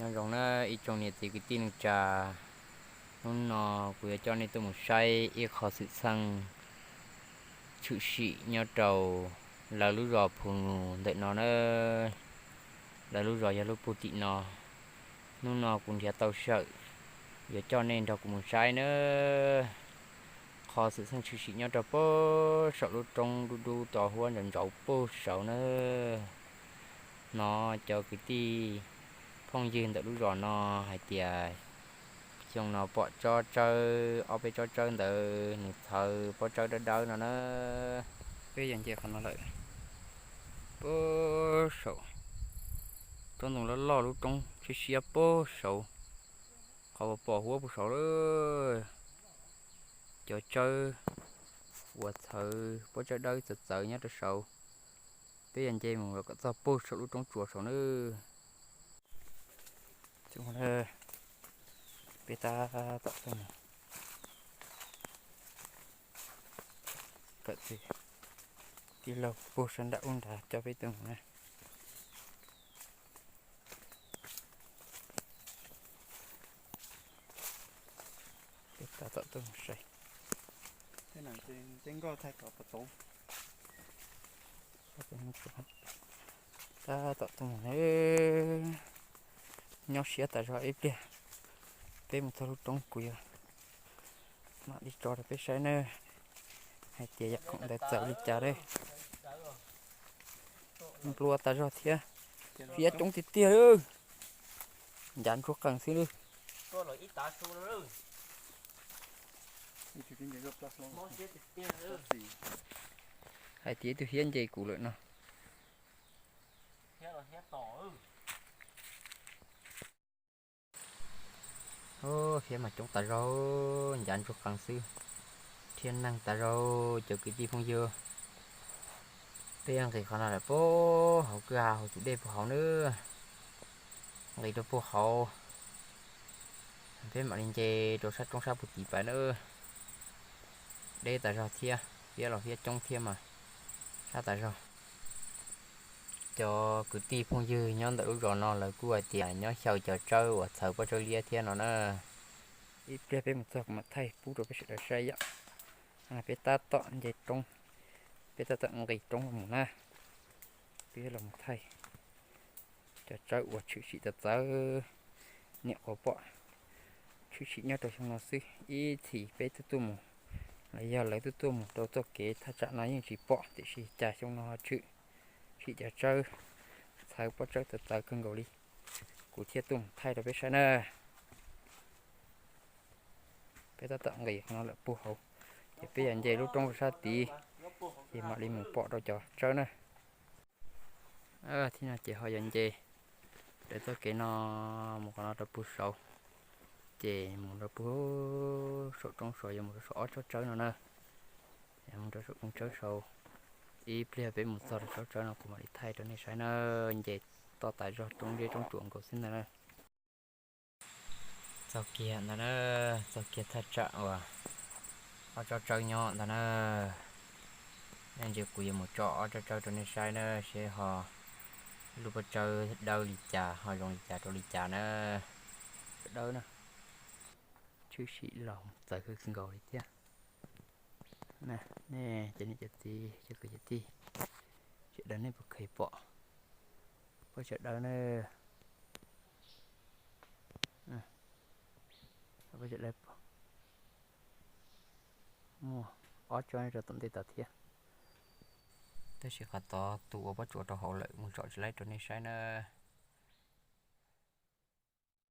Nyob zoo na ib tsoom niam txiv kwv tij neej tsa, hnub no kuv yuav coj nej tuaj mus saib ib qho xwm txheej tshwm sim nyob rau lawv lub zos Phu Nus ntawm no na. Lawv lub zos yog lub puag tim no. Hnub no kuv nrhiav tau sij hawm yuav coj nej nrog kuv mus saib na. Qhov xwm txheej tshwm sim nyob rau puag saum lub roob dub dub to huab ntsauv ntsauv puag saud na. Hnov cov kwv tij phooj ywg ntawm lub zos no hais tias xyoo no pom tsob tsawb, ob peb tsob tsawb ntawd nws txhawv pob tsawb dawb dawb no na. Peb yog nce qhov no lawm, puag saum roob ntoo loj loj, lub roob siab siab puag saud, qhov uas pom huab puag saud lawm. Cov tsawb uas txhawv pob tsawb dawb txawv txawv nyob rau saud. Peb yog nce mus kom txog puag saum lub roob tsuas saud nawb. Peb tab tom tuaj mus kawm tij laug puag sab nram ub nrad coj peb tuaj mus na. Peb tab tom tuaj mus saib. Tab tom tuaj mus, nyob siab tas zog, ib pliag peb mus txog lub roob kuv yuav mam li tso rau peb saib na, hais tias yam khoom ntawd txawv li cas lawm. Nplua tas zog thiab, fiab coob tiag tiag lawm, ncav ntsuag qees xwb lawm. Hais tias ib tug hiab nce kuv lawm no. Fiab mas coob tas zog, ncav ntsuag qees xwb, thiab neeg tas zog cov kwv tij phooj ywg. Peb nqis qhov no lawm puag hauv kwj ha hauv tus dej puag hauv nawb, nqis rau puag hauv, peb mam li nce rau sab roob sab puag tim pais nawb. Deb tas zog thiab, fiab los fiab coob thiab mas sab tas zog. Cov kwv tij phooj ywg nyob ntawm lub zos no lawv kuj hais tias nyob xyaw cov tsawb uas txhawv pob tsawb liab thiab no na. Ib pliag peb mus txog kuv mam thaij pub rau peb sawv daws saib yom. Peb tab tom nce roob, peb tab tom nqis roob mus na. Peb los mus thaij cov tsawb uas tshwm sim txawv txawv, niam qhuav pom tshwm sim nyob rau xyoo no xwb. Ib txhis peb twb tuaj mus, los yog lawv twb tuaj mus rau txoj kev thaj tsam no yeej tsis pom, tiam sis cas xyoo no ho tshwm sim cov tsawb txhawv pob tsawb txawv txawv kawg nkaus li. Kuv thiaj tuaj mus thaij rau peb saib na. Peb tab tom nqis qhov no lawm puag hauv, ces peb yog nce lub roob rau sab tid, ces mam li mus pom rau cov tsawb na. Thiab no ces ho yog nce raws txoj kev no mus qhov no rau puag saud, ces mus rau puag saum roob saud, yuav mus rau saum ob tsob tsawb no na. Mus rau saum roob tsawb saud, ib pliag peb mus txog rau tsob tsawb no kuv mam li thaij rau nej saib na. Nce toj tas zog, roob zeb roob tsuas nkaus xwb ntag na. Txog kiag ntag na, txog kiag thaj tsam uas ob tsob tsawb nyob ntag na. Nej ntsia kuv yuav mus tso ob tsob tsawb rau nej saib na, seb ho lub pob tsawb dawb li cas, ho zoo li cas rau li cas na. Dawb na, tshwm sim los txawv kawg nkaus li thiab. Nej cov niam cov txiv, cov kwv cov tij, sawv daws nej puas kheev pom pob tsawb dawb na? Pob tsawb dawb, muaj ob tsob rau tom ntej tod thiab. Tab sis qhov tod tus ua pob tsuas rau hauv lawm, mus tsom tsis laib rau nej saib na.